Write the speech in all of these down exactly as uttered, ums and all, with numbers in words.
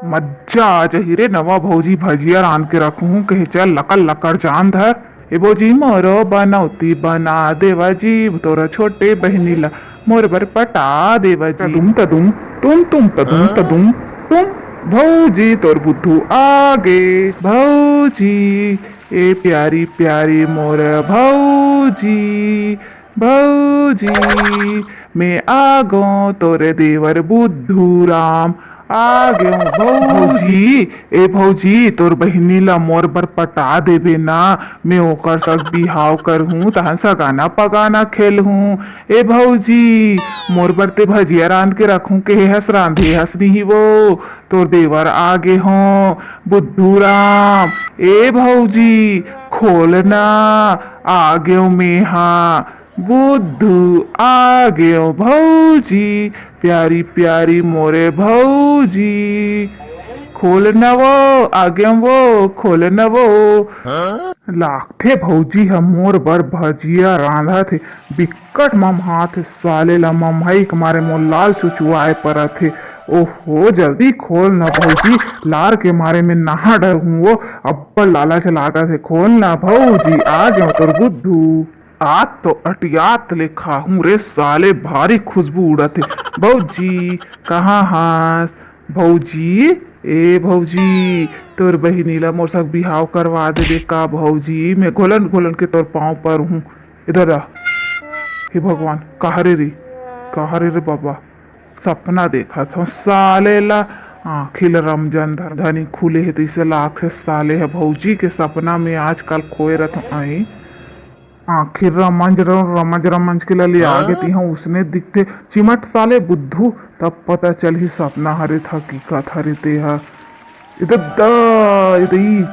मज्जा आ जही रे नवा भौजी, भजिया रांध के रखहूं कहे, चल लकड़ लकड़ जान धर। ए भौजी मोरो बनौती बना देवा जी, तोरा छोटे बहिनी ला मोर बर पटा देवा जी। तदुम तदुम, तुम तुम तदुम तदुम, तुम। भौजी तोर बुद्धू आगे। भौजी, ए प्यारी प्यारी मोर भौजी, भौजी, मैं आगो तोर देवर बुद्धू राम, आगो भौजी। ए भौजी, तोर बहिनी ला मोर बर पटा देबे ना, मैं ओकर संग बिहाव करहूं, तहन सगाना पगाना खेलहूं। ए भौजी, मोर बर ते भजिया रांध के रखहूं कहे हस, रांधे हस नहीं वो, तोर देवर आगे हो बुद्धू राम। ए भौजी, खोल ना, आगेव मेहा बुद्धू, आगेव भौजी, प्यारी प्यारी मोरे भौजी, खोल न वो, आगेव वो, खोल न वो। लागथे भौजी ह मोर बर भजिया रांधत हे, बिक्कट ममहात हे साले ला, ममहई के मारे मोर लार चुचुआए परत हे। ओहो, जल्दी खोल न भौजी, लार के मारे में नहा डरहूं वो, अब्बड़ लालच लागत हे, खोल न भौजी, आगेव तोर बुद्धू। आज तो अटियात ले खाहूं रे साले, भारी खुशबू उड़त हे। भौजी, कहां हस? भौजी, ए भौजी, तोर बहिनी ला मोर संग बिहाव करवा देबे का भौजी? मैं घोलन घोलन के तोर पांव परहूं। इधर आ। हे भगवान, कहां रे रे? कहां रे रे बाबा? सपना देखत हंव साले ला, आंखी ला रमजन धर धनी खुले हे तइसे लागथे साले ह। भौजी के सपना में आजकल खोए रथंव। आई आंखी रमंज रमंज रमंज के ललिया गे तिहां उसने दिखथे। चिमट साले बुद्धू, तब पता चलही सपना हरे था हकीकत हरे ते ह। ए दद्दा, ए दई।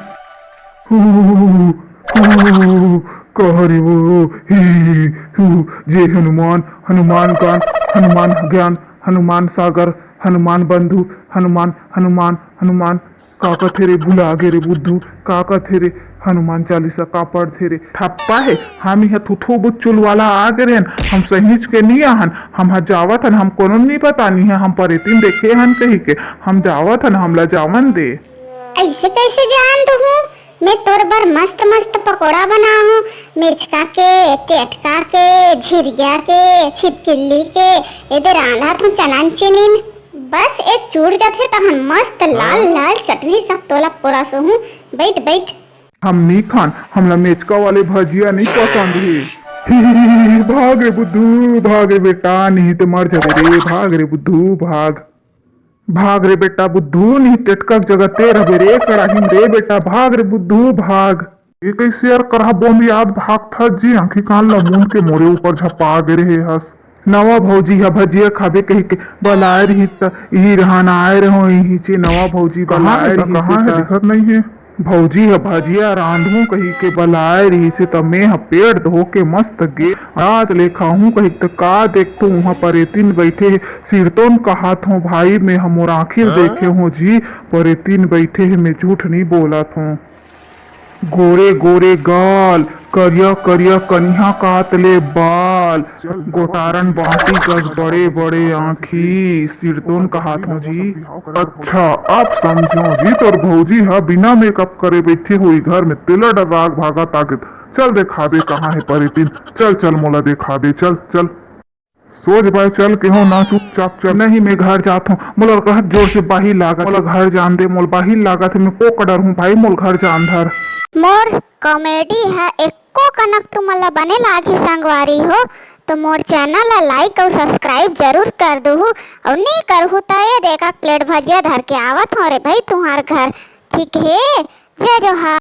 हू, हू, कह रे वो, ही, हू, जय हनुमान, हनुमान ज्ञान, हनुमान ज्ञान, हनुमान सागर, हनुमान बंधु, हनुमान, हनुमान, हनुमान। का कथे रे, भुला गे रे बुद्धू, का कथे रे? हनुमान चालीसा का पढ़थे रे? ठप्पा हे, हम इहां थुथु बुच्चुल वाला आ गे रेन, हम सहीच के नी आहन, हम ह जावत हन, हम कोनो नी बतानी हे, हम परेतिन देखे हन कही के, हम जावत हन, हमला जावन दे। अइसे कइसे जान दुहूं? मैं तोर बर मस्त मस्त पकोड़ा बनाहूं, मिर्चका के, टेटका के, झिरिया के, छिपकिल्ली के, एदे रांधत हूं चनन चिनिन। बस ए चूड़ जथे तहन मस्त लाल लाल चटनी संग तोला परोसहूं। बइठ बइठ। हम नी खान, हमला मेचका वाले भजिया नी पसंद हे। ही, ही, ही, ही, भाग रे बुद्धू, भाग रे बेटा, नहीं ते मर जाबे रे, भाग रे बुद्धू, भाग। भाग रे बेटा बुद्धू, नहीं टेटका के जगह ते रहबे रे कड़ाही में रे बेटा, भाग रे बुद्धू, भाग। ए कइसे यार करहा बोंद याद भागथा जी, आंखी कान ला मूंद के मोरे ऊपर झपा गे रहे हस। नवा भौजी ह भजिया खाबे कहिके बलाए रहिस त इही रहन आए रहों, इही चे नवा भौजी कहाँ बलाए हे त, रहिस कहाँ हे त। दिखत नइ हे। भौजी ह भजिया रांधहूं कहिके बलाए रहिस हे त में ह पेट धो के मस्त गे रात ले खाहूं कहिके त का देखथों उहां परेतिन बइठे हे। सिरतोन कहाथों भाई, में ह मोर आंखी ल देखे हों जी, परेतिन बइठे हे, में झूठ नइ बोलत हों। गोरे गोरे गाल, करिया करिया कनिहा कात ले बाल, गोटारन बांटी कस बड़े बड़े आंखी, सिरतोन कहाथों जी। अच्छा, अब समझों जी, तोर भौजी ह बिना मेकअप करे बइठे होही घर में, तेला डर राग भागत आगे। चल देखाबे कहाँ हे परेतिन, चल चल मोला देखाबे, चल चल। सोच बाय चल के हो ना, चुपचाप चल। नहीं, मैं घर जात हों, मोला कहत जोर से बाही लागत, मोला घर जान दे, मोला बाही लागत हे, मैं पोक डरहूं भाई, मोला घर जान धर। मोर comedy ह एको कनक तुमन ला बने लागही संगवारी हो, तो मोर channel ला like अउ subscribe जरूर कर दुहू, अउ नी करहू त ए देखा plate भजिया धर के आवत हों रे भाई तुंहर घर, ठीक हे? जय जोहार।